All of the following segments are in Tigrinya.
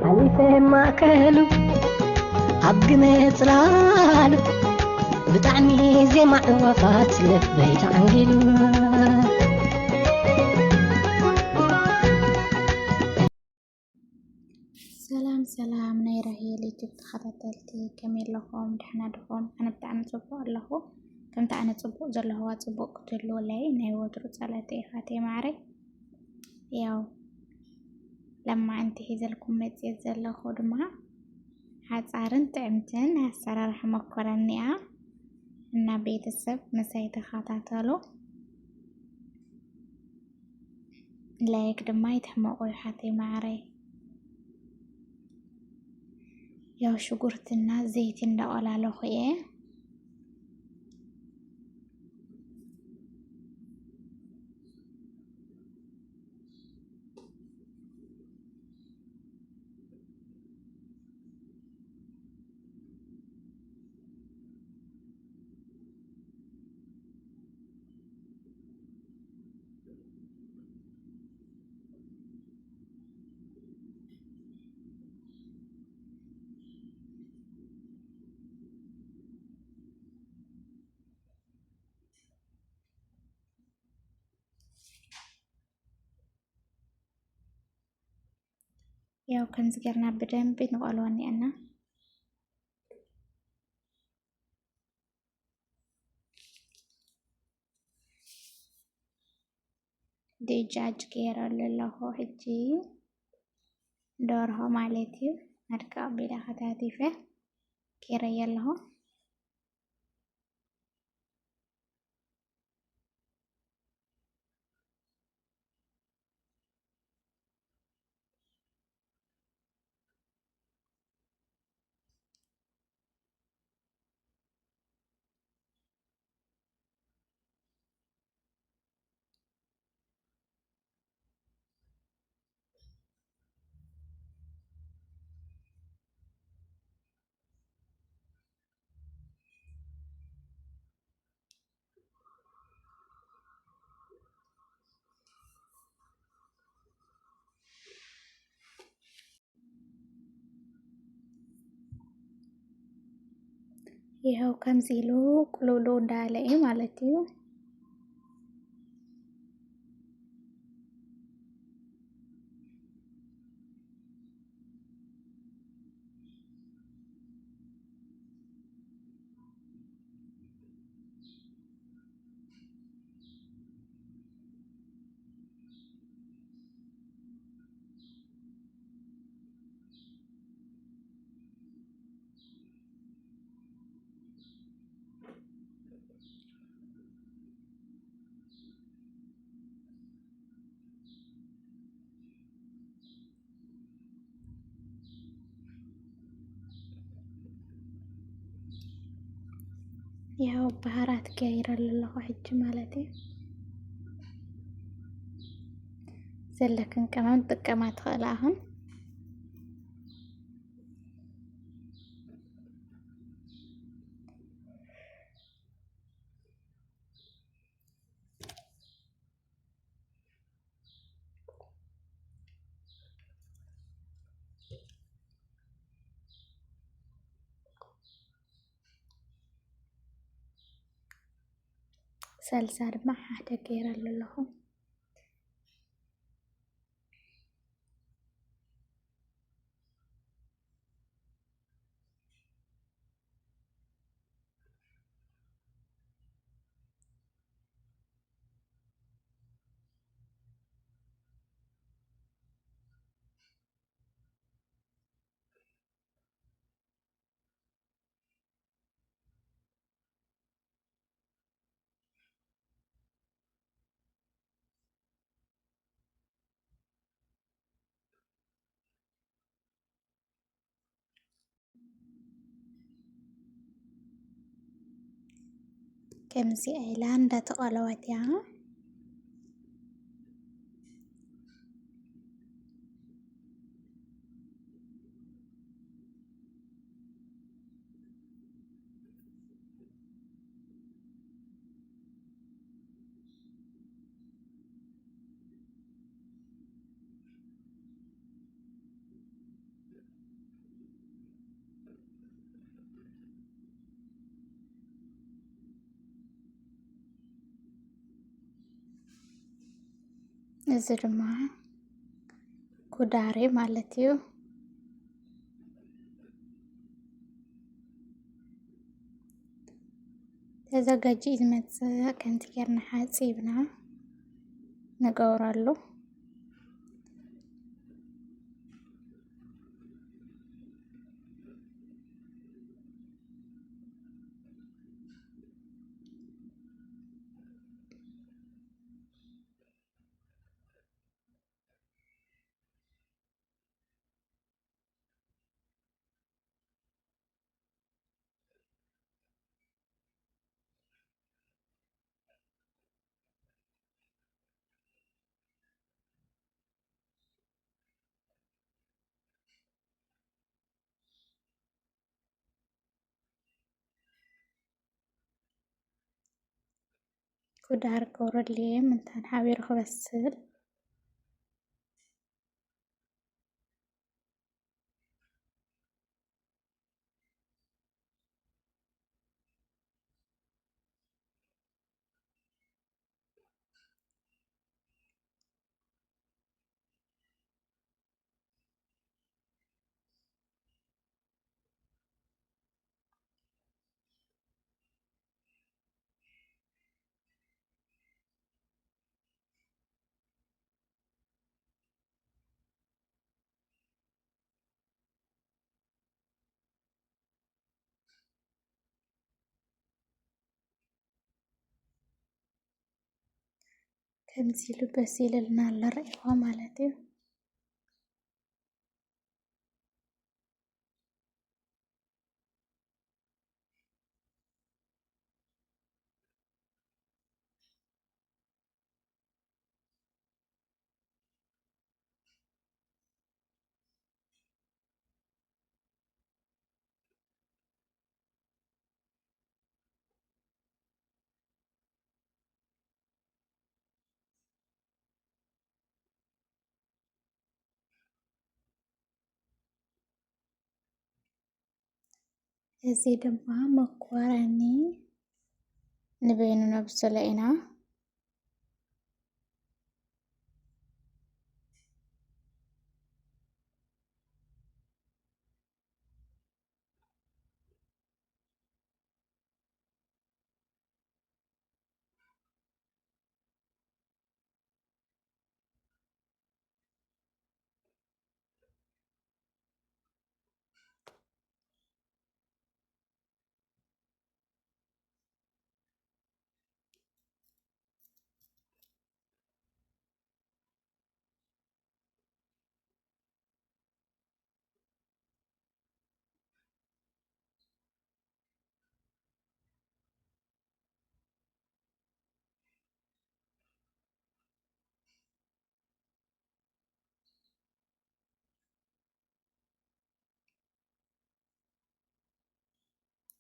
ሓሊፈ ማእከሉ ኣብ ግመ ጽላሉ ብጣዕሚ ዜማ ዕዋፋት ልበይ ተዓንጊሉ። ሰላም ሰላም ናይ ራሄል ዩቲዩብ ተኸታተልቲ ከመይ ኣለኹም? ደሕና ድኹም? ኣነ ብጣዕሚ ጽቡቕ ኣለኹ። ከምቲ ኣነ ጽቡቕ ዘለኹዋ ጽቡቕ ክትህልውለይ ናይ ወትሩ ጸሎተይ ኢኻ ማዓረይ። ያው ለማዓንቲ ሒዘልኩም መጽየ ዘለኹ ድማ ሓጻርን ጥዕምትን ኣሰራርሓ መኮረኒ እያ እና ቤተሰብ ምሳይ ተኸታተሉ። ላይክ ድማ ይትሕመቑ ይሓተይ ማዓረይ። ያው ሽጉርትና ዘይቲ እንዳቆላለኹ እየ። ያው ከምዚ ጌርና ብደንቢ ንቆልዎ እኒአና። ድጃጅ ገይረሉ ኣለኹ። ሕጂ ደርሆ ማለት እዩ። ኣድቅቕ ኣቢለ ከታቲፈ ገይረዮ ኣለኹ። ይኸው ከምዚ ኢሉ ቁልውልው እንዳለ እዩ ማለት እዩ። ያው ባህራት ገይረሉ ኣለኹ ሕጂ ማለት እዩ። ዘለክን ቀመም ጥቀማ ትኽእላ። ኣሁን ሰልሳ ድማ ሓደ ገይረሉ ኣለኹ። ከምዚ ኢላ እንዳተቐለወት እያ። እዚ ድማ ኩዳሪ ማለት እዩ። ተዘጋጂ ዝመጽእ ከምቲ ጌርና ሓጺብና ንገብረሉ። ኩዳር ክወርድልየ ምንታን ሓቢሩ ክበስል። ከምዚ ኢሉ በሲልልና ኣሎ፣ ርኢኹሞ ማለት እዩ። እዚ ድማ መኮረኒ ንበይኑ ነብስሎ ኢና።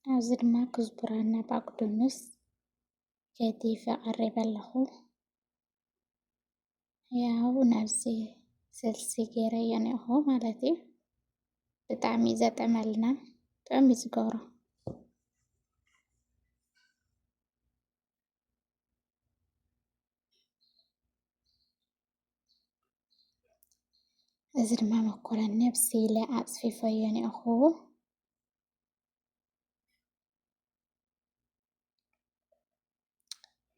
ኣብዚ ድማ ኩዝቡራና ባቅዶኑስ ከቲፈ ቀሪበ ኣለኹ። ያው ናብዚ ስልሲ ገይረዮ እኒኦኹ ማለት እዩ። ብጣዕሚ እዩ ዘጥዕመልና፣ ጥዑም እዩ ዝገብሮ። እዚ ድማ መኮረኒ ኣብሲለ ኣጽፊፈዮ እኒኦኹ።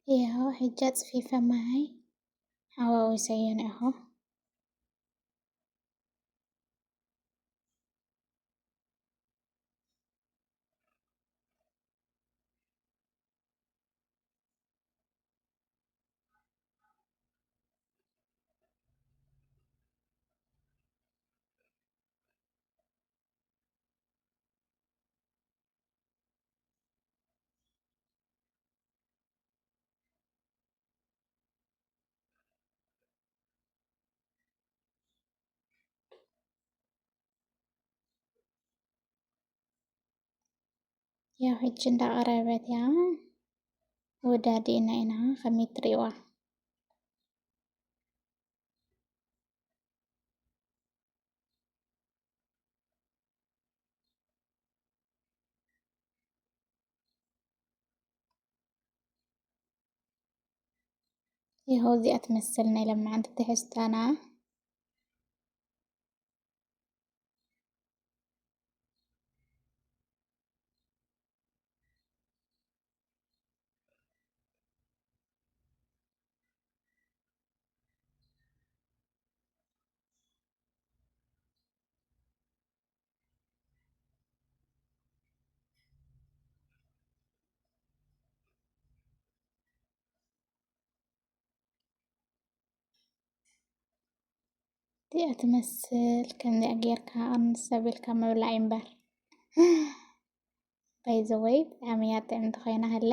ያው ሕጂ ኣጽፊፈ ማይ ሓዋዊሰዮ እኒኦኹ። ያው ሕጂ እንዳቐረበት እያ፣ ወዳዲእና ኢና ከመይ ትሪእዋ። ይኸው እዚኣ ትመስል ናይ ለማዓንቲ ትሕዝቶና። እዚኣ ትመስል። ከምዚኣ ጌርካ ቅንስ ኣቢልካ ምብላዕ እዩ እምበር። By the way፣ ብጣዕሚ እያ ጥዕምቲ ኮይና ሃለ።